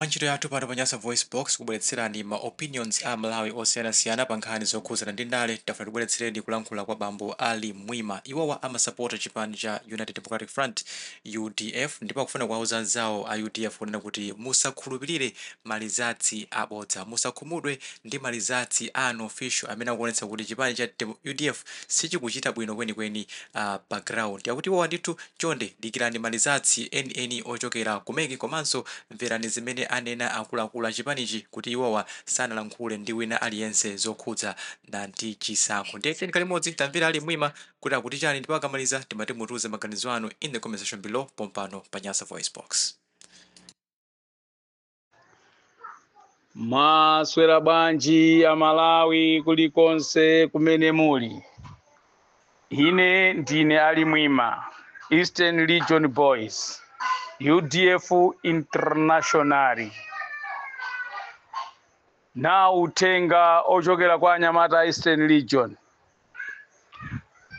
Ntchito yathu pano pa Nyasa VoiceBox kubweretserani ma opinions a Malawi osiyanasiyana pa nkhani zokhudzana ndi ndale. Tafuna tibweretsereni kulankhula kwa bambo Ali Mwima. Iwowa amasapota chipani cha United Democratic Front, UDF, ndipo akufuna kuwauza anzawo a UDF kunena kuti musakhulupirire ma results abodza, musakhumudwe ndi ma results a unofficial amene akuonetsa kuti chipani cha UDF sichikuchita bwino kwenikweni pa ground. Akuti iwowa ndithu, chonde dikirani ma results enieni ochokera ku MEC, komanso mverani zimene anena akuluakulu a chipanichi kuti iwowa sanalankhule ndi wina aliyense zokhudza ndi chisankho. Ndiye tiyeni limodzi tamvera Ali Mwima kuti akuti chani, ndipo akamaliza timati mutiuze maganizo anu in the comment section below pompano pa Nyasa Voice Box. Mwaswera bwanji Amalawi kulikonse kumene muli? Ine ndine Ali Mwima, Eastern Region Boys, UDF International. Na uthenga ochokera kwa anyamata a Eastern Region.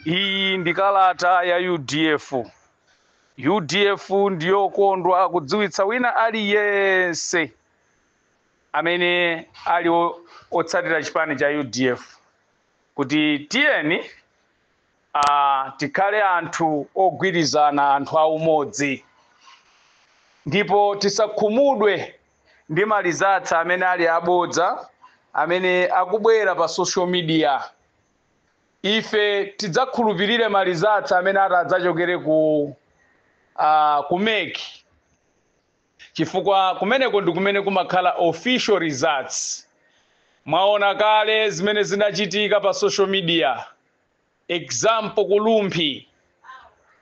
Iyi ndi kalata ya UDF. UDF ndiyokondwa kudziwitsa wina aliyense amene ali otsatira chipani cha UDF kuti tiyeni tikhale anthu ogwirizana, anthu aumodzi, ndipo tisakhumudwe ndi ma results amene ali abodza amene akubwera pa social media. Ife tidzakhulupirire ma results amene atadzachokere ku MEC, chifukwa kumeneko ndi kumene kumakhala official results. Mwaona kale zimene zinachitika pa social media. Example, ku Rumphi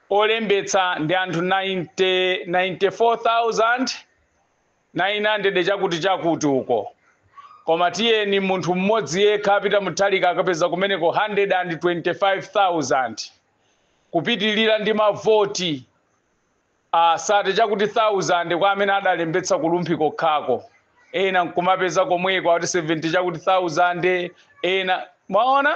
olembetsa ndi anthu 90 94,900 chakuti chakuti uko, koma tiyeni munthu mmodzi yekha apita Mutharika akapeza kumeneko 125,000, kupitilira ndi mavoti 30 chakuti 1000 kwa amene adalembetsa ku Rumphi kokhako. Ena nkumapeza komweko akuti 70 chakuti 1000 ena. Mwaona,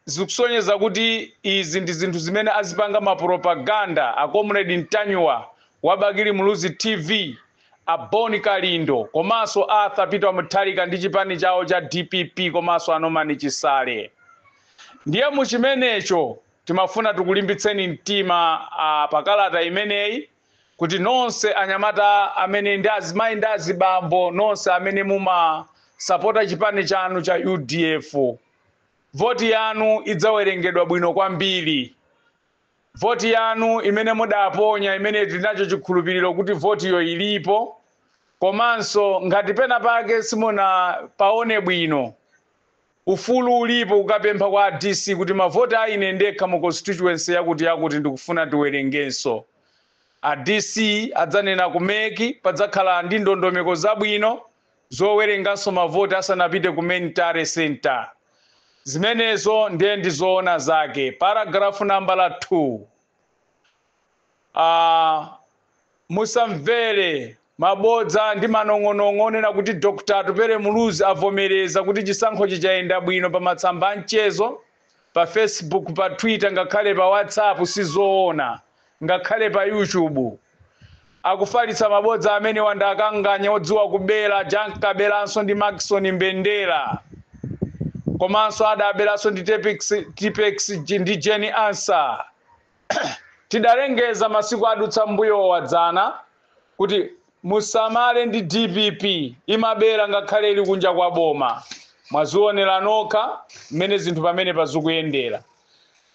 zikusonyeza kuti izi ndi zinthu zimene azipanga mapropaganda a Comrade Mtanyiwa wa Bakili Muluzi TV, a Boni Kalindo, komanso Arthur Peter Mutharika ndi chipani chawo cha DPP, komanso a Norman Chisale. Ndiye muchimenecho timafuna tikulimbitseni mtima pakalata imeneyi kuti nonse anyamata amene ndi azimayi ndi azibambo, nonse amene mumasapota chipani chanu cha UDF, voti yanu idzawerengedwa bwino kwambiri. Voti yanu imene mudaponya, imene tinacho chikhulupiriro kuti votiyo ilipo, komanso ngati pena pake simuna paone bwino, ufulu ulipo kukapempha kwa DC kuti mavoti a ine ndekha mu constituency yakuti yakuti ndikufuna tiwerengenso. A DC adzanena ku MEC, padzakhala ndi ndondomeko zabwino zowerenganso mavoti asanapite ku main tally center. Zimenezo ndiye ndizoona zake. Paragraph nambala 2: musamvere mabodza ndi manong'onong'o onena kuti Dr Atupele Muluzi avomereza kuti chisankho chichayenda bwino pa matsamba a mchezo, pa Facebook, pa Twitter, ngakhale pa WhatsApp. Sizoona. Ngakhale pa YouTube akufalitsa mabodza amene wandakanganya odziwa kubera. Jankaberanso ndi Maxon Mbendera, komanso adaberanso ndi Tipp-Ex, Tipp-Ex ndi Jane Ansah. Tidalengeza masiku adutsa mbuyo wadzana kuti musamale ndi DPP, imabera ngakhale ili kunja kwa boma. Mwazionera nokha mmene zinthu pamene pazikuyendera.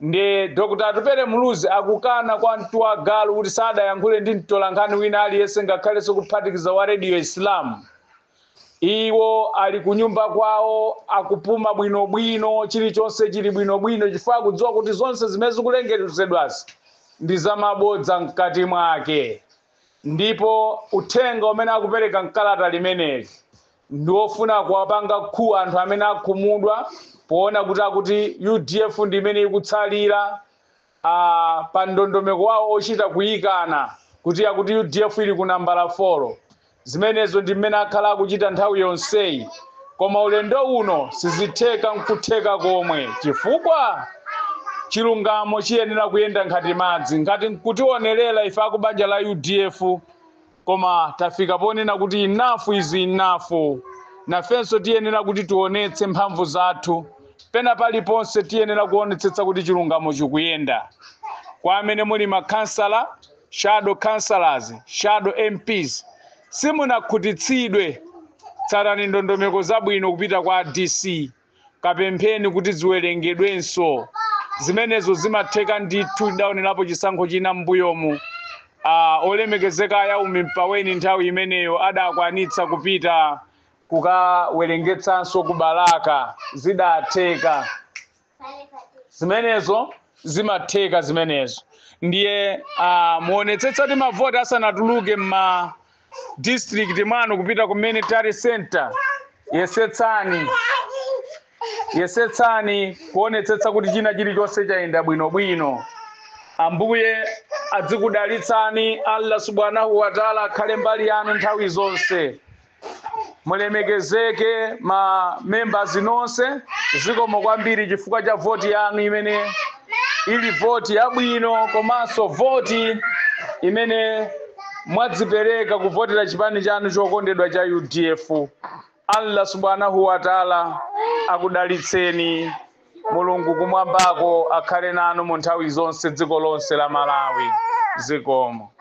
Ndi Dr Atupele Muluzi akukana kwa mtuwagalu kuti sadayankhule ndi mtolankhani wina aliyense, ngakhalenso kuphatikiza wa Radio Islam. Iwo ali kunyumba kwawo, akupuma bwinobwino, chilichonse chili bwinobwino, chifukwa akudziwa kuti zonse zimene zikulengezedwazi ndi zamabodza mkati mwake. Ndipo uthenga umene akupereka mkalata limeneli ndi wofuna kuwapanga khu anthu amene akhumudwa poona kuti akuti UDF ndi imene ikutsalira pa ndondomeko wawo ochita kuyikana kuti akuti UDF ili ku nambala 4. Zimenezo ndi mmene akhala akuchita nthawi yonseyi, koma ulendo uno sizitheka nkutheka komwe, chifukwa chilungamo chiyenera kuyenda ngati madzi. Ngati nkutionerera ife akubanja la UDF. Koma tafika ponena kuti enough is enough. Nafenso tiyenera kuti tionetse mphamvu zathu pena paliponse. Tiyenera kuonetsetsa kuti chilungamo chikuyenda. Kwa amene muli makhansala, shadow councillors, shadow MPs, simunakhutitsidwe, tsatani ndondomeko zabwino kupita kwa DC, kapempheni kuti ziwerengedwenso. Zimenezo zimatheka ndithu. Tidaonerapo chisankho china m'mbuyomu, olemekezeka Ayaumi Mpaweni nthawi imeneyo adakwanitsa kupita kukawerengetsanso ku Balaka, zidatheka zimenezo, zimatheka zimenezo. Ndiye muonetsetsa kuti mavoti asanatuluke mma district mwanu kupita kumene tally center, yesetsani, yesetsani kuonetsetsa kuti china chilichonse chayenda bwinobwino. Ambuye adzikudalitsani. Allah Subhanahu Wataala akhale mbali yanu nthawi zonse. Mulemekezeke ma members nonse. Zikomo kwambiri chifukwa cha voti yanu imene ili voti yabwino, komanso voti imene mwadzipereka kuvotera chipani chanu chokondedwa cha UDF. Allah Subhanahu Wataala akudalitseni. Mulungu kumwambako akhale nanu mu nthawi zonse, dziko lonse la Malawi. Zikomo.